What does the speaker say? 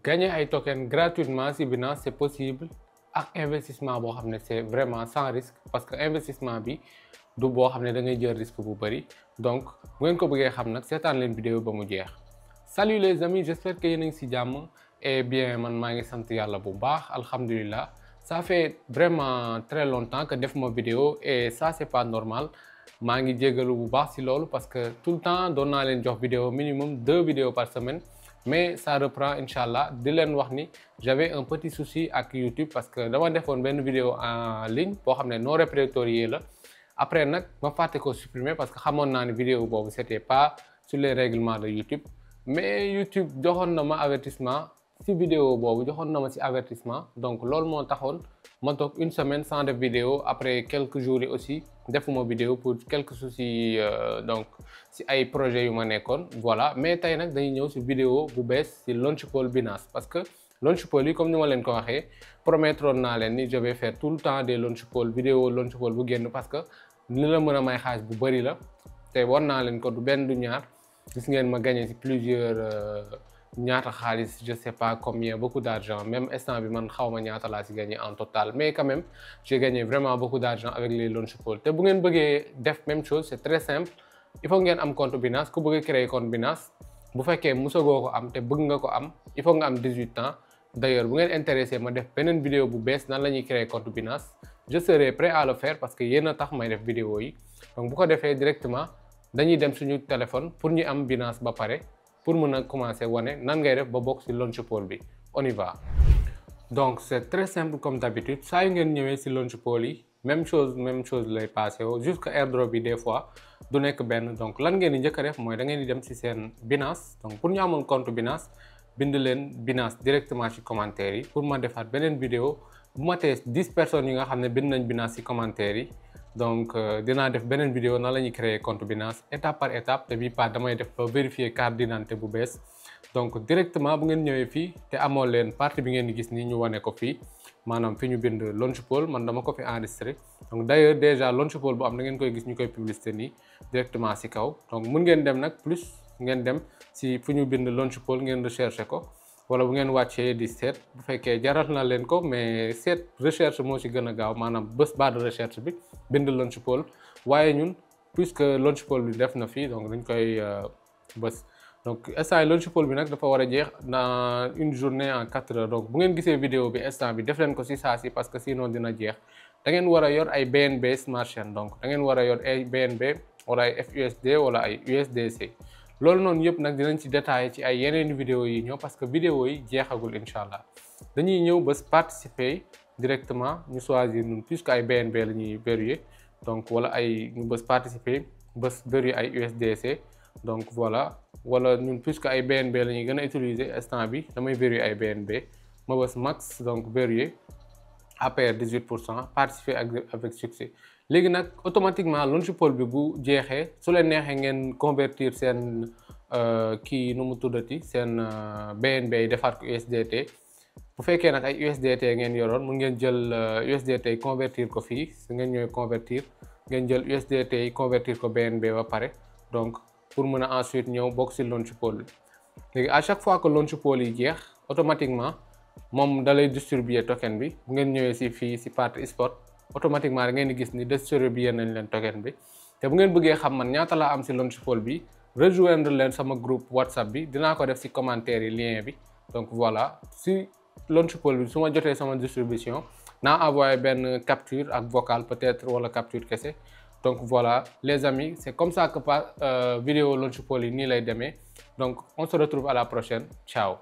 gagner ay tokens gratuitement si Binance c'est possible ak investissement boo xam ne c'est vraiment sans risque parce que investissement bi du boo xam ne da ngay jël risque bu bëri donc bu ngeen ko bëggee xam nag seetaan leen vidéo ba mu jeex. Salut les amis, j'espère que yéen a ngi si jàmm et bien man maa ngi sant yàlla bu baax alhamdulilah. Ça fait vraiment très longtemps que def ma vidéo et ça c'est pas normal. maa ngi jégalu bu baax si loolu parce que tout le temps doon naa leen jox vidéo minimum 2 vidéos par semaine mais ça reprend inchallah di leen wax ni j'avais un petit souci ak YouTube parce que dama defoon benn vidéo en ligne boo xam ne non répertorié la après nag ma fàtte ko supprimer parce que xamoon naa ne vidéo boobu c'était pas sur les règlements de YouTube mais YouTube joxoon na ma avertissement si vidéo boobu joxoon na ma si avertissement donc loolu moo taxoon ma toog une semaine sans def vidéo après quelques jours yi aussi defuma vidéo pour quelques soucis donc si ay projets yu ma nekkoon voilà mais tey nag dañuy ñëw si vidéo bu bees si Launchpool Binance parce que Launchpool yi comme ni ma leen ko waxee promettroon naa leen ni je vais faire tout le temps des Launchpool vidéo Launchpool bu génn parce que li la mën a may xaalis bu bëri la te war naa leen ko du benn du ñaar gis ngeen ma gagné si plusieurs ñaata xaalis je sais pas combien beaucoup d'argent même instant bi man xaw ma ñaata laa si gagné en total mais quand même j'ai gagné vraiment beaucoup d'argent avec les Launchpool te bu ngeen bëggee def même chose c'est très simple il faut ngeen am compte Binance ku bëgg créer compte Binance bu fekkee mosagoo ko am te bëgg nga ko am il faut nga am 18 ans d'ailleurs bu ngeen intéressé ma def beneen vidéo bu bees nan la ñuy créer compte Binance je serai prêt à le faire parce que yéen a tax may def vidéo yi donc bu ko defee directement dañuy dem suñu téléphone pour ñu am Binance ba pare pour mën a commencer wane nan ngay def ba bokk ci Launchpool bi on y va. Donc c'est très simple comme d'habitude saa yu ngeen ñëwee ci Launchpool yi même chose lay passé woo jusque airdrop bi des fois du nekk benn donc lan ngeen di njëkk a def mooy da ngeen di dem ci seen Binance donc pour ñu amoon compte Binance bind leen Binance directement ci commentaire yi pour ma defaat beneen vidéo bu ma tee 10 personnes yi nga xam ne bind nañ Binance ci commentaire yi. Donc dinaa def beneen vidéo nan la ñuy créer compte Binance étape par étape te bii pas damay def ba vérifier carte d'identité bu bees donc directement bu ngeen ñëwee fii te amoo leen partie bi ngeen di gis nii ñu wane ko fii maanaam fi ñu bind Launchpool man dama ko fi enregistré donc d'ailleurs déjà Launchpool bu am da ngeen koy gis ñu koy publicité nii directement ci kaw donc mun ngeen dem nag plus ngeen dem ci fu ñu bind Launchpool ngeen recherché ko wala bu ngeen wàccee di seet bu fekkee jaral na leen ko mais seet recherche moo ci gën a gaaw maanaam bés barre de recherche bi bind Launchpool waaye ñun puisque Launchpool bi def na fii donc dañ koy bés donc instant Launchpool bi nag dafa war a jeex dans une journée en 4 heures donc bu ngeen gisee vidéo bi instant bi def leen ko ci saa si parce que sinon dina jeex da ngeen war a yor ay BNB Smart Chain donc da ngeen war a yor ay BNB wala ay FUSD wala ay USDC loolu noonu yëpp nag dinañ ci détaillé ci ay yeneen vidéo yi ñëw parce que vidéo yi jeexagul incha allah dañuy ñëw bés participer directement ñu choisir ñun puisque ay BNB la ñuy verrouiller donc wala ay ñu bés participer bés verrouiller ay USDC donc voilà wala ñun puisque ay BNB la ñuy gën a utiliser instant bi damay verrouiller ay BNB ma bés max donc verrouiller APR 18% participer avec succès. léegi nag automatiquement Launchpool bi bu jeexee su leen neexee ngeen convertir seen kii nu mu tuddati seen BNB yi defaat ko USDT bu fekkee nag ay USDT ngeen yoroon mun ngeen jël USDT yi convertir ko fii su ngeen ñëwee convertir ngeen jël USDT yi convertir ko BNB ba pare donc pour mën a ensuite ñëw bokk ci Launchpool bi léegi à chaque fois que Launchpool yi jeex automatiquement moom da lay distribuer token bi bu ngeen ñëwee ci fii ci partie spot automatiquement da ngeen di gis ni distribuer nañ leen token bi te bu ngeen bëggee xam man ñaata laa am ci Launchpool bi rejoindre leen sama groupe WhatsApp bi dinaa ko def ci commentaire yi lien bi donc voilà ci Launchpool bi su ma jotee sama distribution naa envoyé benn capture ak vocal peut-être wala capture kese donc voilà les amis c'est comme ça que vidéo Launchpool yi nii lay demee donc on se retrouve à la prochaine ciao